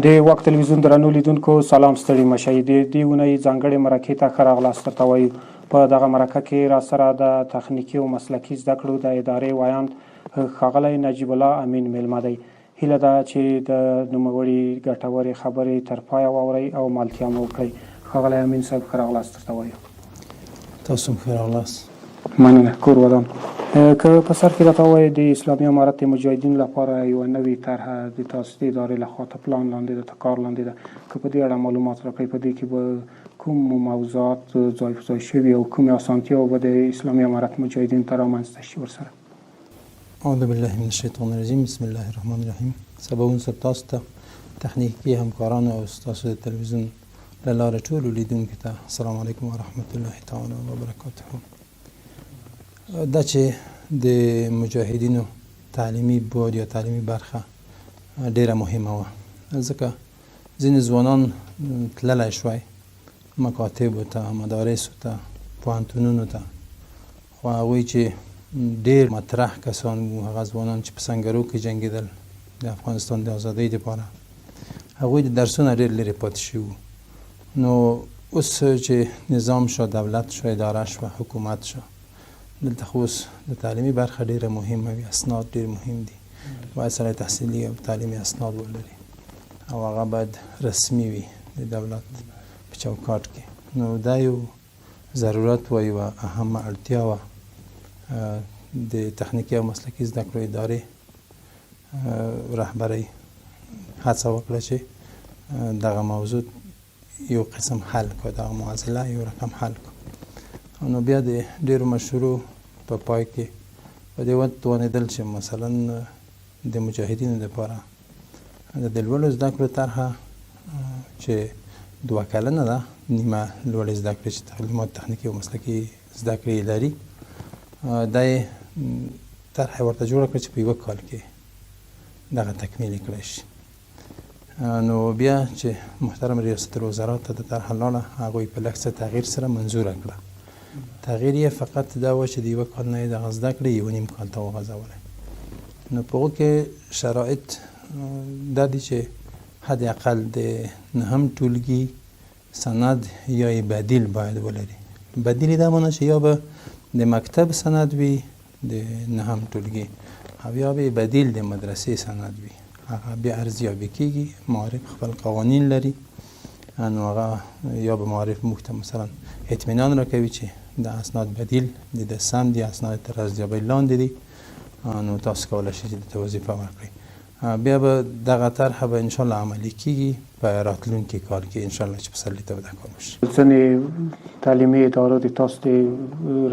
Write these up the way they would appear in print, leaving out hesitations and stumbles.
د واک تلویزیون درنو لیدونکو سلام، ستړي مه شئ. د دې اونۍ ځانګړې مرکې ته ښه راغلاست درته وایو. په دغه مرکه کې راسره د تخنیکي او مسلکي زده کړو د ادارې ویاند ښاغلی نجیب الله امین میلمه دی. هیله ده چې د نوموړي ګټورې خبرې تر پایه واورئ او مالتیا مو وکړئ. ښاغلی امین صاحب، ښه راغلاست درته وایو. تاسو هم ښه راغلاست. مننه، کور ودان. که په سر کې راته ووایئ، د اسلامي امارت د مجاهدینو لپاره یوه نوې طرحه د تاسو د ادارې لخوا تر پلان لاندې ده، تر کار لاندې ده، که په دې اړه معلومات راکړئ، په دې کې به کوم موضوعات ځای په ځای شوي او کومې اسانتیاوې به د اسلامي امارت مجاهدینو ته رامنځته شي ورسره؟ اعوذ بالله من الشیطان الرجیم، بسم الله الرحمن الرحیم. سباوون صاحب، تاسو ته، تخنیکي همکارانو او ستاسو د تلویزیون له لارې ټولو لیدونکو ته السلام علیکم ورحمت الله تعالی وبرکاته. دا چې د مجاهدینو تعلیمي بورډ یا تعلیمي برخه ډیره مهمه وه، ځکه ځینې ځوانان تللی شوای مکاتبو ته، مدارسو ته، پوهنتونونو ته، خو هغوی چې ډېر مطرح کسان وو، هغه ځوانان چې په سنګرو کې جنګېدل د افغانستان د ازادۍ لپاره، هغوی د درسونه ډېر لرې پاتې شوي وو. نو اوس چې نظام شو، دولت شو، اداره شوه، حکومت شو، دلته خو اوس د تعلیمي برخه ډېره مهمه وي، اسناد ډېر مهم دي، باید سړی تحصیلي او تعلیمي اسناد ولري او هغه باید رسمي وي د دولت په چوکاټ کې. نو دا یو ضرورت وه، یوه اهمه اړتیا وه. د تخنیکي او مسلکي زده کړو ادارې رهبرۍ هڅه وکړه چې دغه موضوع یو قسم حل کړو، دغه معضله یو رقم حل کړو. نو بیا د ډیرو مشورو په پای کې په دې وتوانېدل چې مثلا د مجاهدینو لپاره د لوړو زده کړو طرحه چې 2 کلنه ده، نیمه لوړې زده کړې چې تعلیمات تخنیکي او مسلکي زده کړې یې لري، دا یې طرحه ورته جوړه کړه چې په یوه کال کې دغه تکمیل کړای شي. نو بیا چې محترم ریاست الوزرا ته د طرحه لاړه، هغوی په لږ څه تغییر سره منظوره کړه. تغییر یې فقط دا و چې د یوه کال نه یې دغه زده کړې 1.5 کال ته وغځولې. نو په هغو کې شرایط دا دي چې حد اقل د نهم ټولګي سند یا یې بدیل باید ولري. بدیل یې دا معنی چې یا به د مکتب سند وي د نهم ټولګي او یا به بدیل د مدرسې سند وي، هغه بیا ارزیابي کیږي. معارف خپل قوانین لري، نو هغه یا به معارف موږ ته مثلا اطمینان راکوي چې د اسناد بدیل د سم دي، اسناد تر ارزیابۍ لاندې دي، نو تاسو کولی شئ چې د وظیفه ورکړئ. بیا به دغه طرحه به انشاءالله عملي کیږي په راتلونکي کال کې انشاءالله چې پسرلي ته به دا کار وشي. ځینې تعلیمي ادارو د تاسو د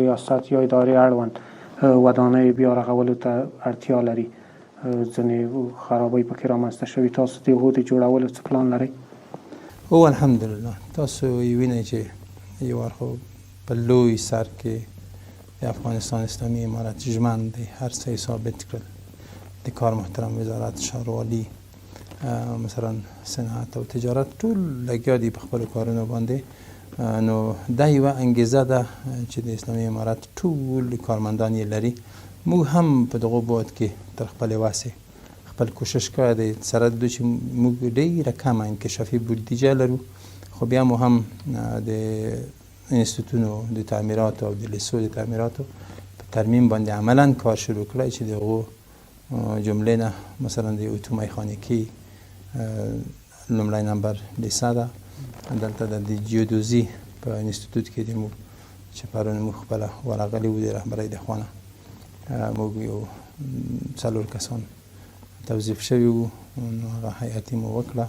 ریاست یا ادارې اړوند ودانۍ بیا رغولو ته اړتیا لري، ځینې خرابۍ پکې رامنځته شوي، تاسو د هغو د جوړولو څه پلان لرئ؟ هو الحمدلله، تاسو یې وینئ چې یو وار خو په لوی سر کې د افغانستان اسلامي امارت ژمن دی، هر څه یې ثابت کړل. د کار محترم وزارت، ښاروالي، مثلا صنعت او تجارت ټول لګیا دي په خپلو کارونو باندې. نو دا یوه انګیزه ده چې د اسلامي امارت ټول کارمندان یې لري. موږ هم په دغو بعد کې تر خپلې وسې خپل کوشش کړی دی، سره د چې موږ ډیره کمه انکشافي بودیجه لرو، خو بیا مو هم د انستیتونو د تعمیراتو او د لیسو د تعمیراتو په ترمیم باندې عملا کار شروع کړی چې د هغو جملې نه مثلا د اتو میخانیکي لومړی نمبر لیسه ده، دلته د جیودوزي په انستیتوت کې د موږ چې پرون موږ خپله ورغلي وو د رهبرۍ د خوا نه، موږ یو 4 کسان توظیف شوي وو، نو هغه هیئتي مو وکړه.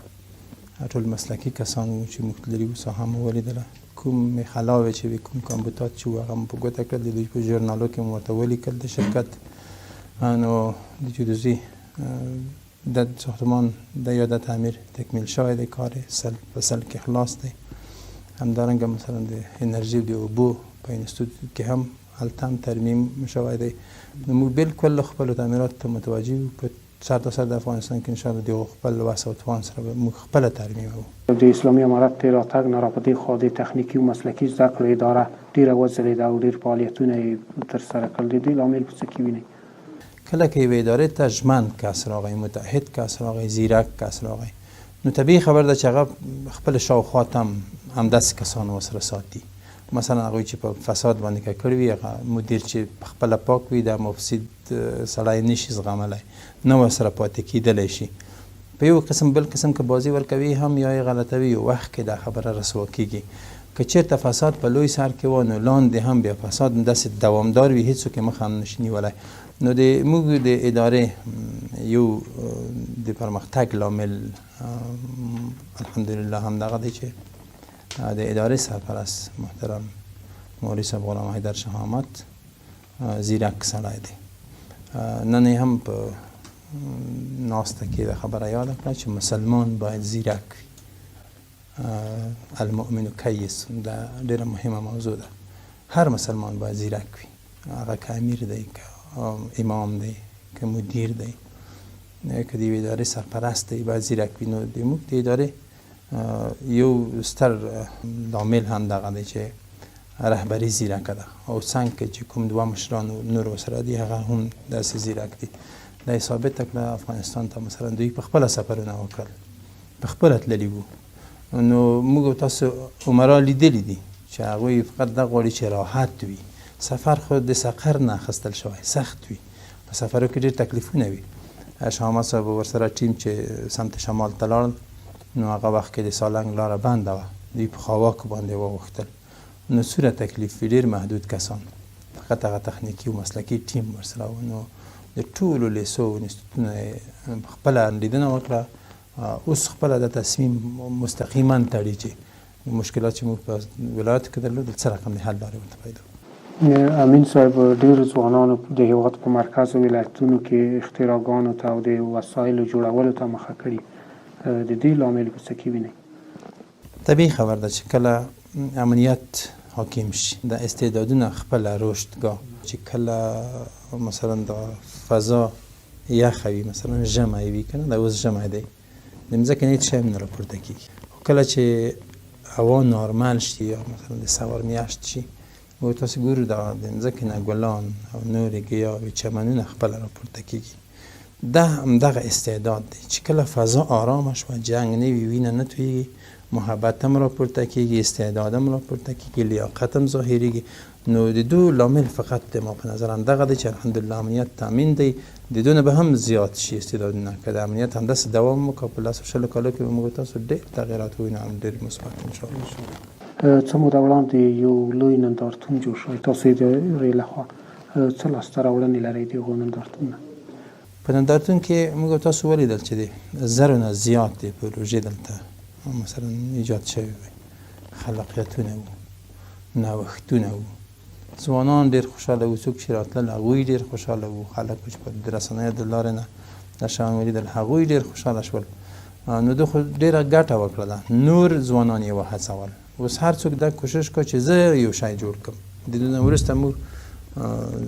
ټول مسلکي کسان وو چې موږ تللي وو، ساحه مو ولیدله، کومې خلاوې چې وې، کوم کمبوتات چې وو، هغه مو په ګوته کړل، د دوی په ژورنالو کې مو ورته ولیکل د شرکت. نو د جودوزي د ساختمان د یا د تعمیر تکمیل شوی دی، کار یې 100 په 100 کې خلاص دی. همدارنګه مثلا د انرژي د اوبو په انستیتوت کې هم هلته هم ترمیم شوی دی. نو موږ بالکل خپلو تعمیراتو ته متوجه یو، په سرتاسر د افغانستان کې انشاءالله د هغو خپل وس او توان سره به موږ خپله ترمیموو. د اسلامي امارت د راتګ نه راپدېخوا د تخنیکي او مسلکي زده کړو اداره ډېره وځلېده او ډېر فعالیتونه یې ترسره کړل، د دې لامل په څه کې وینئ؟ کله که یوې ادارې ته ژمن کس راغی، متعهد کس راغی، ځیرک کس راغی، نو طبیعي خبره ده چې هغه خپل شاوخوا ته هم همداسې کسان ورسره ساتي. مثلا هغوی چې په فساد باندې ککړ وي، هغه مدیر چې په خپله پاک وي، دا مفسد سړی نه شي زغملی، نه ورسره پاتې کېدلی شي. په یو قسم بل قسم که بازي ورکوي هم یا یې غلطوي، یو وخت کې دا خبره رسوا کېږي. که چېرته فساد په لوی سر کې وه، نو لاندې هم بیا فساد همداسې دوامدار وي، هېڅوک یې مخه هم نه شي نیولی. نو د موږ د ادارې یو د پرمختګ لامل الحمدلله همدغه دی چې د ادارې سرپرست محترم مولوي صاحب غلام حیدر شهامت ځیرک سړی دی. نن یې هم په ناسته کې دا خبره یاده کړه چې مسلمان باید ځیرک وي. المؤمن کیس، دا ډیره مهمه موضوع ده. هر مسلمان باید ځیرک وي، هغه که امیر دی، که امام دی، که مدیر دی، که د یوې ادارې سرپرست دی، باید ځیرک وي. نو د موږ د ادارې یو ستر لامل هم دغه دی چې رهبري ځیرکه ده او څنګ کې چې کوم دوه مشران نور ورسره دي هغه هم داسې ځیرک دي. دا یې ثابته کړه. افغانستان ته مثلا دوی په خپله سفرونه وکړل، په خپله تللي وو. نو موږ او تاسو عمرا لیدلي دي چې هغوی فقط دا غواړي چې راحت وي. سفر خو د سقر نه اخیستل شوی، سخت وي، په سفرو کې ډېر تکلیفونه وي. شهامت صاحب ورسره ټیم چې سمت شمال ته لاړل، نو هغه وخت کې د سالنګ لاره بنده وه، دوی په خاواکو باندې واوښتل، نو څومره تکلیف وي. ډېر محدود کسان، فقط هغه تخنیکي او مسلکي ټیم ورسره و. نو د ټولو لیسو او انستیتوتونو یې خپله لیدنه وکړه. اوس خپله دا تصمیم مستقیما تړي چې مشکلات چې موږ په ولایت کې درلودل څه رقم د حل لارې ورته پیدا کړو. امین صاحب، ډېرو ځوانانو د هېواد په مرکز او ولایتونو کې اختراعګانو ته او د وسایلو جوړولو ته مخه کړې، د دې لامل په څه کې وینئ؟ طبیعي خبر ده چې کله امنیت حاکم شي، دا استعدادونه خپله رشد ګاه، چې کله مثلا دا فضا یخه وي، مثلا ژمی وي کنه، دا اوس ژمی دی، د مځکې نه هېڅ شی هم نه راپورته کېږي. خو کله چې هوا نارمل شي یا مثلا د ثور میاشت شي، موږ تاسو ګورو دا د مځکې نه ګلان او نورې ګیاوې چمنونه خپله راپورته کېږي. دا همدغه استعداد دی چې کله فضا آرامه شوه، جنګ نه وي، وینه نه تویږي، محبت هم راپورته کېږي، استعداد هم راپورته کېږي، لیاقت هم ظاهرېږي. نو د دوی لامل فقط د ما په نظر همدغه دی چې الحمدلله امنیت تامین دی. د دوی نه به هم زیات شي استعدادونه که د امنیت همداسې دوام وکړو. په لسو شلو کالو کې به موږ تاسو ډېر تغیرات ووینو، هم ډېر مثبت ان شاء الله. څه موده وړاندې یو لوی نندارتون جوړ شوی، تاسو یې د ادارې لخوا څه لاسته راوړنې لرئ د هغو نندارتون نه؟ په نندارتون کې موږ تاسو ولیدل چې د زرو نه زیاتې پروژې دلته مثلا ایجاد شوې وې، خلاقیتونه وو، نوښتونه وو، ځوانان ډېر خوشحاله وو، څوک چې راتلل هغوی ډېر خوشحاله وو، خلک چې په د رسنیو د لارې نه دا شیان ولیدل هغوی ډېر خوشحاله شول. نو ده خو ډېره ګټه وکړله، نور ځوانان یې وهڅول. اوس هر څوک دا کوشش کوي چې زه یو شی جوړ کړم. د دې نه وروسته موږ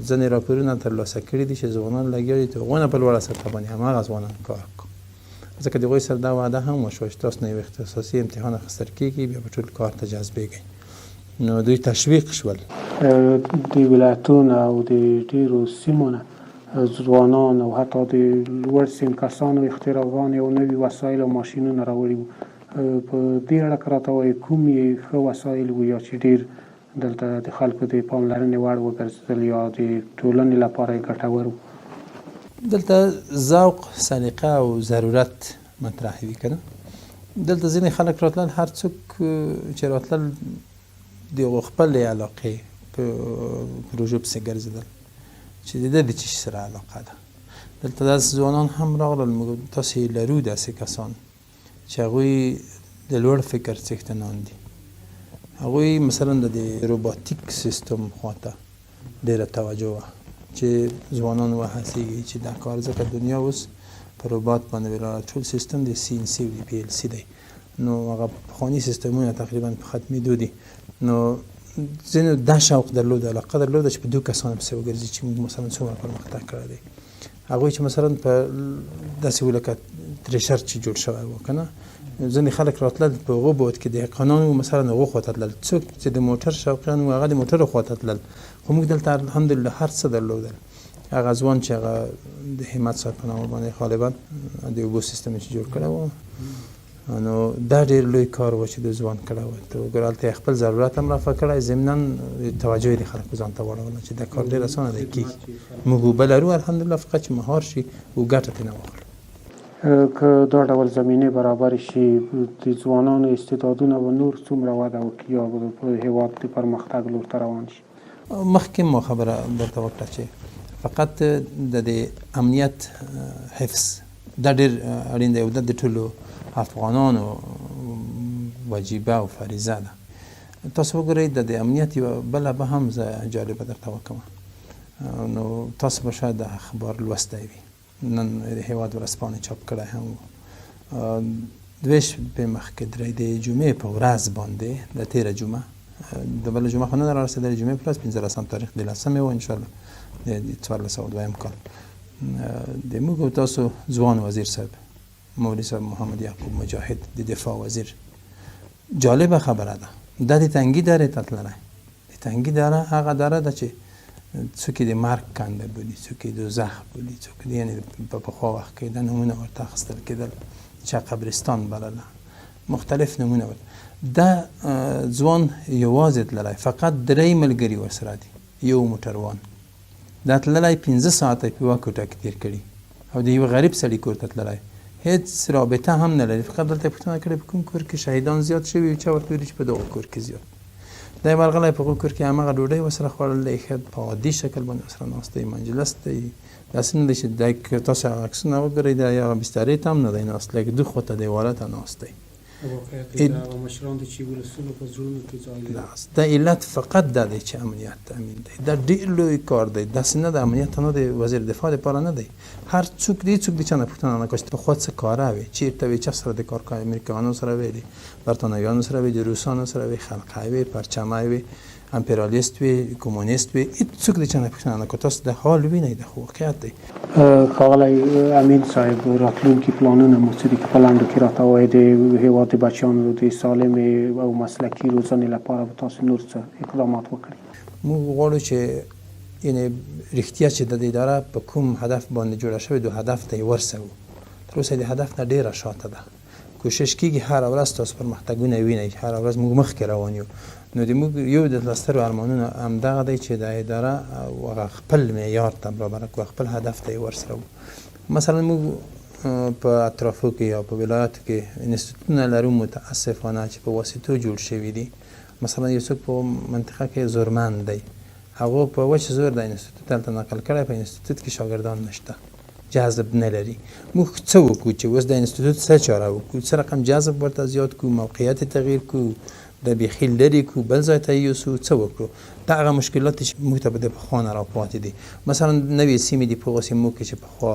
ځینې راپورونه ترلاسه کړي دي چې ځوانان لګیا دي تر هغو نه په لوړه سطح باندې هماغه ځوانان کار کوي، ځکه د هغوی سره دا وعده هم وشوه چې تاسو نه یو اختصاصي امتحان اخیستل کېږي، بیا به ټول کار ته جذبېږئ. نو دوی تشویق شول. د ولایتونو او د ډېرو سیمو نه ځوانان او حتی د لوړ سن کسانو اختراعګانې او نوي وسایل او ماشینونه راوړي وو. په دې اړه که راته ووایې کوم یې ښه وسایل وو یا چې ډېر دلته د خلکو د پاملرنې وړ وګرځېدل یا د ټولنې لپاره یې ګټور وو؟ دلته ذوق، سلیقه او ضرورت مطرح وي کنه. دلته ځینې خلک راتلل، هر څوک چې راتلل د هغو خپلې علاقې په پروژو پسې ګرځېدل چې د ده د څه شي سره علاقه ده. دلته داسې ځوانان هم راغلل، موږ تاسې لرو داسې کسان چې هغوی د لوړ فکر څښتنان دي. هغوی مثلا د روباتیک سیستم خواته ډېره توجه وه چې ځوانان وهڅېږي چې دا کار، ځکه دنیا اوس په روبات باندې ولاړه، ټول سیستم د سی ان سی او د پی ایل سی دی، نو هغه پخواني سیستمونه تقریبا په ختمېدو دي. نو ځینو دا شوق درلود، علاقه درلوده چې په دوه کسانو پسې وګرځي چې موږ مثلا څومره پرمختګ کړی دی. هغوی چې مثلا په داسې و لکه تریشر چې جوړ شوی و که نه، ځینې خلک راتلل په هغو بود کې دهقانان وو مثلا هغو خواته تلل، څوک چې د موټر شوقیان وو هغه د موټرو خواته تلل. خو موږ دلته الحمدلله هر څه درلودل. هغه ځوان چې هغه د همت صاحب په نامه باندې غالبا د اوبو سیستم چې جوړ کړی و، نو دا ډېر لوی کار و چې د ځوان کړی و. ته وګوره، هلته یې خپل ضرورت هم رفع کړی، ضمناً توجه یې د خلکو ځان ته واړوله چې دا کار ډېر اسانه دی، کېږي. موږ اوبه لرو الحمدلله، فقط چې مهار شي او ګټه ترې نه واخلو. که دا ډول زمینې برابرې شي، د ځوانانو استعدادونه به نور څومره وده وکړي او په هېواد د پرمختګ لور ته روان شي؟ مخکې مو خبره درته وکړه چې فقط د دې امنیت حفظ دا ډېر اړین دی او دا د ټولو افغانانو وجیبه او فریضه ده. تاسو وګورئ، د دې امنیت یوه بله به هم زه جالبه درته وکړم، نو تاسو به شاید د اخبار لوستی وي، نن د هېواد ورځپاڼې چاپ کړی هم و. دوې شپې مخکې درې د جمعې په ورځ باندې، د تېره جمعه، د بله جمعه خو نه ده رارسېدلې، جمعې په ورځ 15 تاریخ د لسمې و انشاءالله د 1402 کال، د موږ او تاسو ځوان وزیر صاحب مولوي صاحب محمد یعقوب مجاهد د دفاع وزیر، جالبه خبره ده، دا د تنګي درې ته تللی. د تنګي دره هغه دره ده چې څوک یې د مرګ کنده بولي، څوک یې دوزخ بولي، څوک یعنې په پخوا وخت کې دا نومونه ورته اخیستل کېدل، چا قبرستان بلله، مختلف نومونه ورته. دا ځوان یوازې تللی، فقط درې ملګري ورسره دي، یو موټروان. دا تللی 5 ساعته په یوه کوټه کې تېر کړي او د یوه غریب سړي کور ته تللی، هېڅ رابطه هم نه لري، فقط دلته یې پوښتنه کړې په کوم کور کې شهیدان زیات شوي، چا ورته ویلي چې په دغه کور کې زیات دی. ورغلی په هغو کور کې هماغه ډوډۍ ورسره خوړلې، ښه په عادي شکل باندې ورسره ناست دی، مجلس دی، داسې نه دی چې دی که تاسو هغه عکسونه وګورئ، دی هغه بسترې ته هم نه دی ناست، لږ دخوا ته دیواله ته ناست دی. واقعیت دی، دا هغه مشران دي چې ولسونو په زړونو کې ځای لري. دا علت فقط دا دی چې امنیت تامین دی، دا ډېر لوی کار دی، داسې نه ده امنیت نه دی وزیر دفاع لپاره نه دی، هر څوک دی، څوک د چا نه پوښتنه نه کوي چې پخوا څه کاره وې، چېرته وې، چا سره د کار کوي، امریکایانو سره وې، د برتانویانو سره وې، د روسانو سره وې، خلقی وې، پرچمی وې، امپریالیست وې، کمونیست وې، هیڅوک د چا نه پوښتنه نه کوي. تاسو د حال وینئ، دا خو واقعیت دی. ښاغلی امین صاحب، راتلونکي پلانونه مو څه دي که په لنډو کې راته ووایئ؟ د هېواد د بچیانو د سالمې او مسلکي روزنې لپاره به تاسو نور څه اقدامات وکړئ؟ موږ غواړو چې یعنې رښتیا چې د اداره په کوم هدف باندې جوړه شوې، دو هدف ته یې ورسوو. تر اوسه د هدف نه ډېره شاته ده، کوشش کیږي، هره ورځ تاسو پرمختګونه وینئ، هره ورځ موږ مخکې روان یو. نو د موږ یو د سترو ارمانونو همدغه دی چې دا اداره هغه خپل معیار ته برابره کړو، خپل هدف ته یې ورسوو. مثلا موږ په اطرافو کې یا په ولایاتو کې انستیتوتونه لرو، متاسفانه چې په واسطو جوړ شوي دي. مثلا یو څوک په منطقه کې زورمند دی، هغو په وچ زور د انستیتوت هلته نقل کړی، په انستیتوت کې شاګردان نشته، جذب نه لري. موږ څه وکړو چې اوس د انستیتوت څه چاره وکړو، څه رقم جذب ورته زیات کړو، موقعیت یې تغییر کړو، د بیخي لرې کړو، بل ځای ته یې یوسو، څه وکړو؟ دا هغه مشکلات دي چې موږ ته به د پخوا نه راپاتې دي. مثلا نوې سیمې دي، په هغو سیمو کې چې پخوا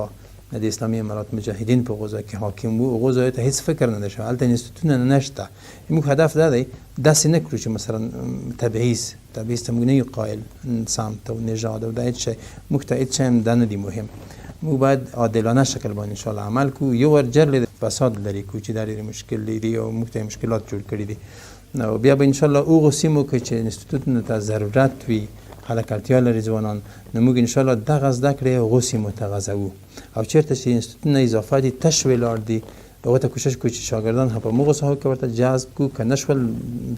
د اسلامي امارت مجاهدین په هغو ځای کې حاکم وو، هغو ځایو ته هیڅ فکر نه دی شوی، هلته انستیتوتونه نشته. موږ هدف دا دی داسې نه کړو چې مثلا تبعیض، تبعیض ته موږ نه یو قایل، سمت او نژاد او دا هیڅ شی موږ ته هیڅ شی هم دا نه دی مهم. موږ باید عادلانه شکل باندې انشاءالله عمل کړو، یو ور جر له فساد لرې کړو چې دا ډېر مشکل دی او موږ ته مشکلات جوړ کړي دي. او بیا به انشاءالله هغو سیمو کې چې انستیتوتونو ته ضرورت وي، خلک اړتیا لري ځوانان، نو موږ انشاءالله دغه زده کړې هغو سیمو ته غځوو. او چېرته چې انستیتوتونه اضافه دي، تش ولاړ دي، هغو ته کوشش کوو چې شاګردان هم په مغو ساحو کې ورته جذب کړو، که نه شول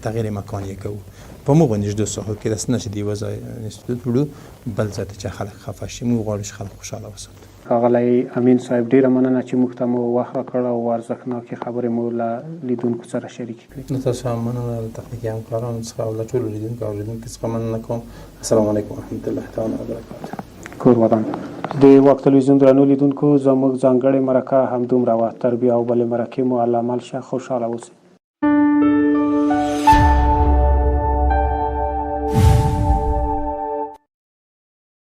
تغییر مکان یې کوو په مغو نږدو ساحو کې، داسې نه چې د یوه ځای انستیتوت وړو بل ځای ته چې خلک خفه شي. موږ غواړو چې خلک خوشحاله وساتو. ښاغلی امین صاحب، ډېره مننه چې موږ ته مو وخت راکړ او ارزښتناکې خبرې مو له لیدونکو سره شریکې کړې. له تاسو هم مننه، له تخنیکي همکارانو څخه او له ټولو لیدونکو او اورېدونکو څخه مننه کوم. السلام علیکم ورحمت الله تعالی وبرکاته. کور ودان. د واک تلویزیون درنو لیدونکو، زموږ ځانګړې مرکه همدومره وه. تر بیا او بلې مرکې مو الله مل شه، خوشحاله اوسئ.